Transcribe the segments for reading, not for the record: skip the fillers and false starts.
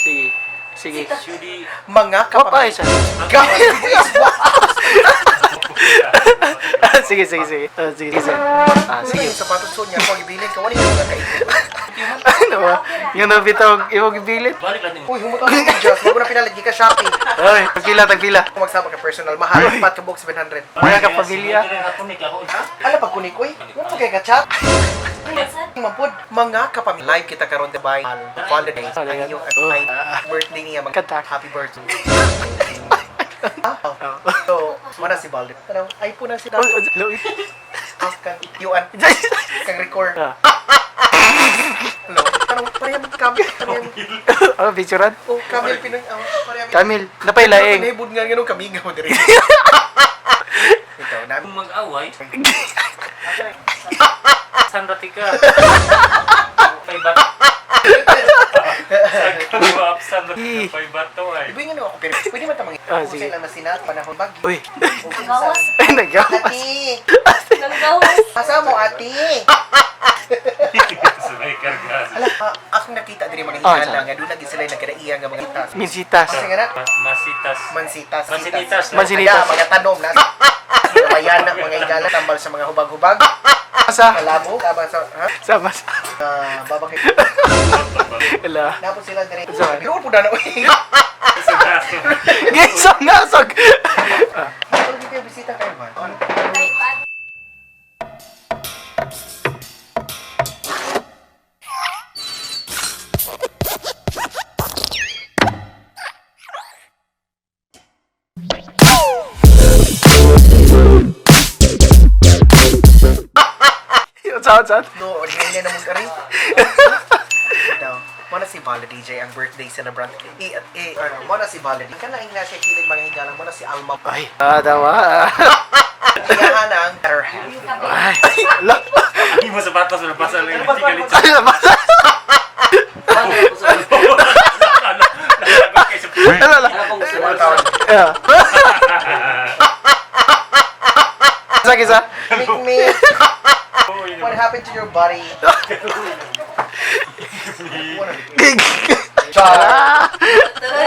Sige. Sige. Shudi. Mga Wapay kapamilya. siya. Sige, sige, sige. Ah, sige, sige. Ah, Sige. sige. Yung sapatos ko niya, ako gibilin ka, wala yung mga kaito. Ano ba? Yung nabitaw, imong gibilit. Balik lang Uy, humutang ko Diyos, wag mo na pinalit, ka Shopee. Ay, tagpila, tagpila. Kung magsama ka personal, mahal, pat ka book 700. Mga kapamilya. Ala pag kunik, uy, wala pa kay ka-chat. Mampod, mga kapamilya, live kita karon by holidays. Ang inyong ay, birthday niya, mag Kanta. happy birthday. Ah, oh. So, mana si Balde. Ano, ay po na si Oh, oh, look. Ah, kang yuan, kang record. Ah. Ano, ano, pareham kamil, pareham, Oh, picturean. oh, kamil, Pinoy, oh, pareham. Kamil, napay laing. Nahibod nga ganun kami nga mo diri. Ito, namin. Kung mag-away. San rati ka? Pay bato. San rati ka? Pay bato ay. Ibig nga ako, pero pwede man tamang Ah, kung sige. sila masinat, panahon bagyo. Uy. Nagawas. Ay, nagawas. Ati! Nagawas. Asa mo, ati? Sabay kargas. Ala, akong nakita diri mga Ah, higala saan? nga doon lagi sila nagkadaiya nga mga itas. Minsitas. Kasi nga na, Masitas. mansitas. Mansinitas. Mansinitas. Ada, mga tanom na. Bayan na, mga higala, tambal sa mga hubag-hubag. Sa. Kalabo, tabang sa, ha? Sama sa. Ah, babakit. Ala. Napon sila diri. Saan? Pero po na uy. Gisang ngasog. Pero di kayo bisita kayo ba? Ano? Saan, saan? No, ordinary na mong kari. Daw, mo na si Vala DJ ang birthday celebrant. I, i, ano, mo na si Vala DJ. Kanaing na siya kilid mga higala, mo na si Alma. Ay. Ah, tama. Iyahan ang better half. Ay. Ala. Hindi mo sapatos na basa lang yung tigalit. Ay, nabasa. Ala, ala. Mga taon. Yeah. Isa, isa. Make me. What happened to your body? Char.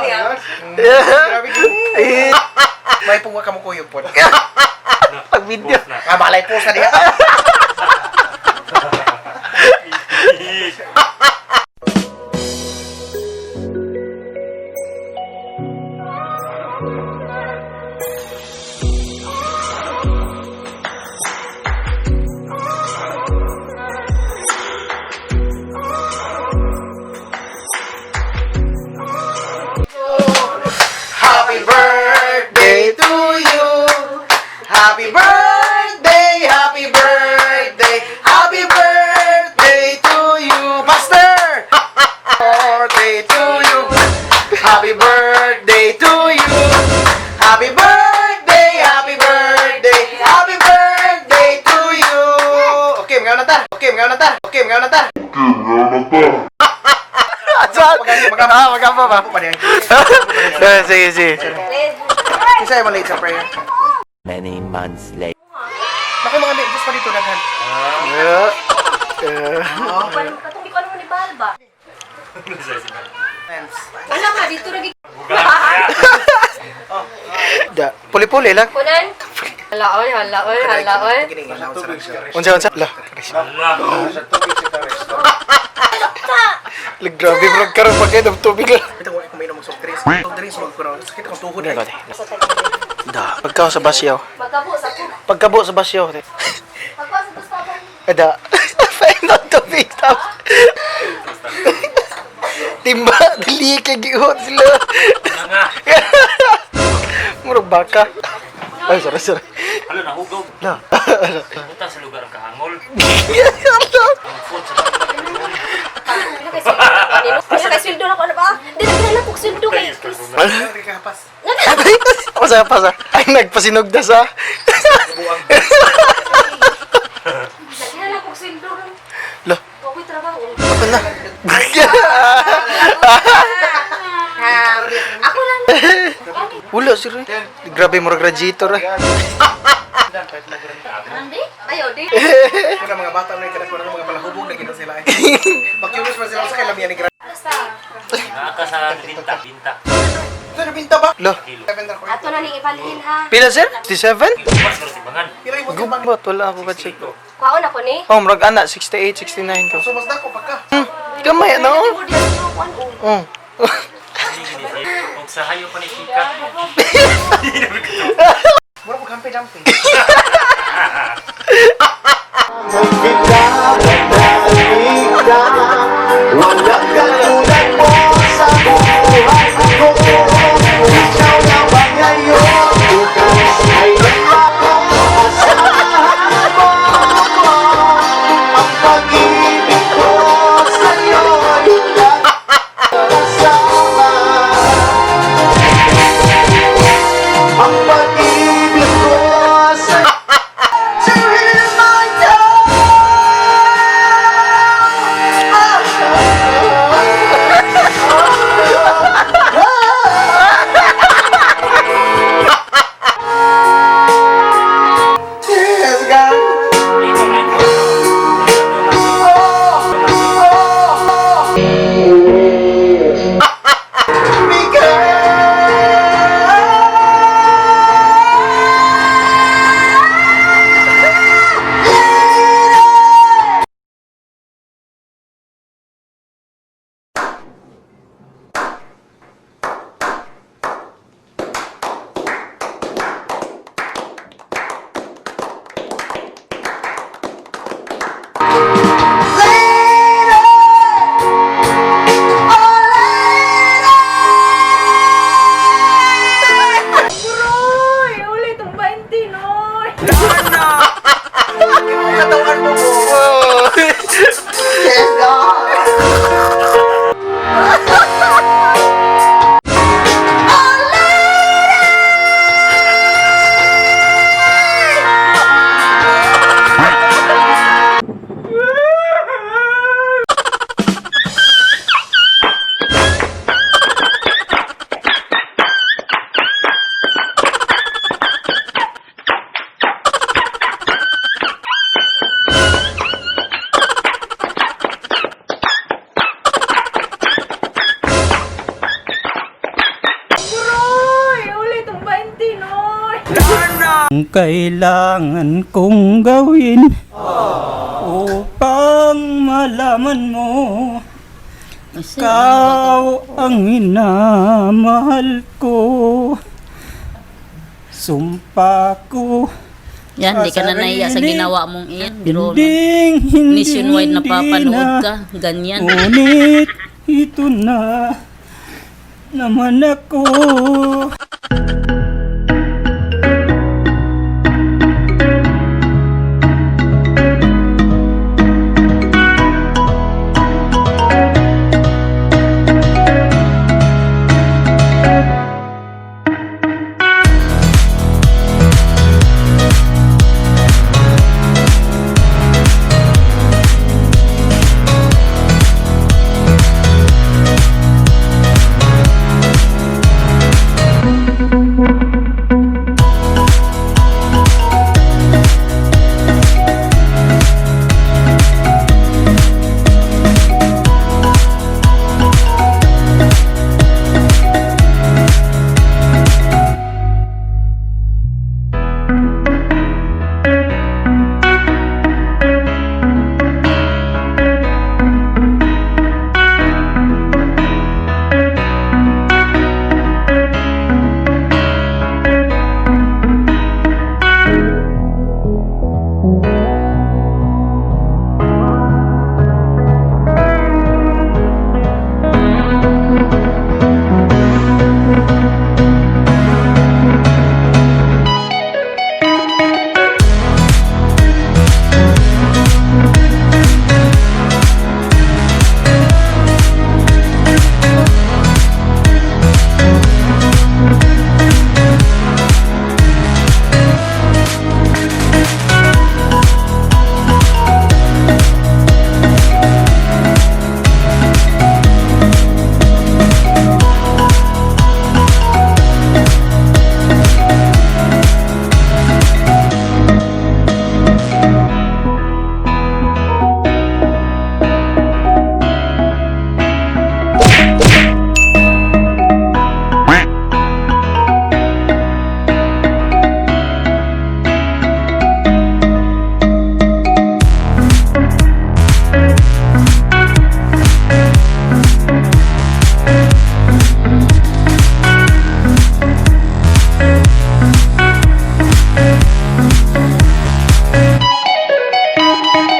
Yeah. Grabe. May pungwa ka mo kuyog po. Pag video. Ah, malay po sa diha. Happy birthday to you. Happy birthday, happy birthday, happy birthday to you, Pastor. Birthday to you. Happy birthday to you. Happy birthday, happy birthday, happy birthday to you. Okay, mga na ta. Okay, mga na ta. Okay, mga na ta. Saan? Ah, magamba ba? Ako pa niya. Eh, sige, sige. Isa yung maliit sa prayer. Many months later. Naku mga Diyos pa dito daghan. Yeah. Eh. Katong di ko alam ni Balba. Friends. Wala ka dito lagi. Da, puli-puli lang. Kunan. Hala oy, hala oy, hala oy. Unsa, unsa? Lah. Lah, grabe bro, karon pag kayo tubig lang. Ito ko kuminom og soft drinks. Soft drinks wag ko na. Sakit akong tuhod. eh. Da, pagkaw sa basyo. Magkabo sa ko. Pagkabo sa basyo. Pagko sa bus pa. Ada. Painom tubig tapos. Timba, dili kay giuot sila. Nga. Murag baka. Ay, sorry, sorry. Halo, nahugog. Lah. Punta sa lugar ang kahangol. Ang food sa Pila kay sweldo na ako nino. Pila kay sweldo na ako ano ba? Di na kinahanglan kog sweldo kay Chris. Ano ka kapas? Pasa, pasa. Ay, nagpasinugda sa. Buang. Kinahanglan kog sweldo. Lah, Wa ko'y trabaho. ako na. Ako lang. Wala, sir. Grabe, murag radiator eh. Grande? Ayaw di. Kuna mga bata na kada kuna mga palahubog na gina sila. eh. Pakyulos man sila sa kay lamian ni Basta. Naakas sa binta. Binta. Ito na binta ba? Lo. Kilo. Ato na ning ibalhin ha. Pila sir? 67? Gubat siguro timbangan. Pila yung timbangan? Gubat, wala ako ka-check. Kuhaon ako ni. Oh, murag ana, 68, 69 ko. So mas dako pa ka. Gamay, no? Oh. Og sa hayo pa ni Kika. Mura mo kampe-jampe. Yes, God. Uy, ulit ang 20 noy. Katawan mo po. Yes, God. Uy, ulit ang 20 noy. Ang kailangan kong gawin upang malaman mo ikaw ang minamahal ko. Sumpa ko Yan, di ka na nahiya sa ginawa mong iyan. Pero hinding hindi nationwide hindi napapanood na. ka. Ganyan. Ngunit ito na naman ako.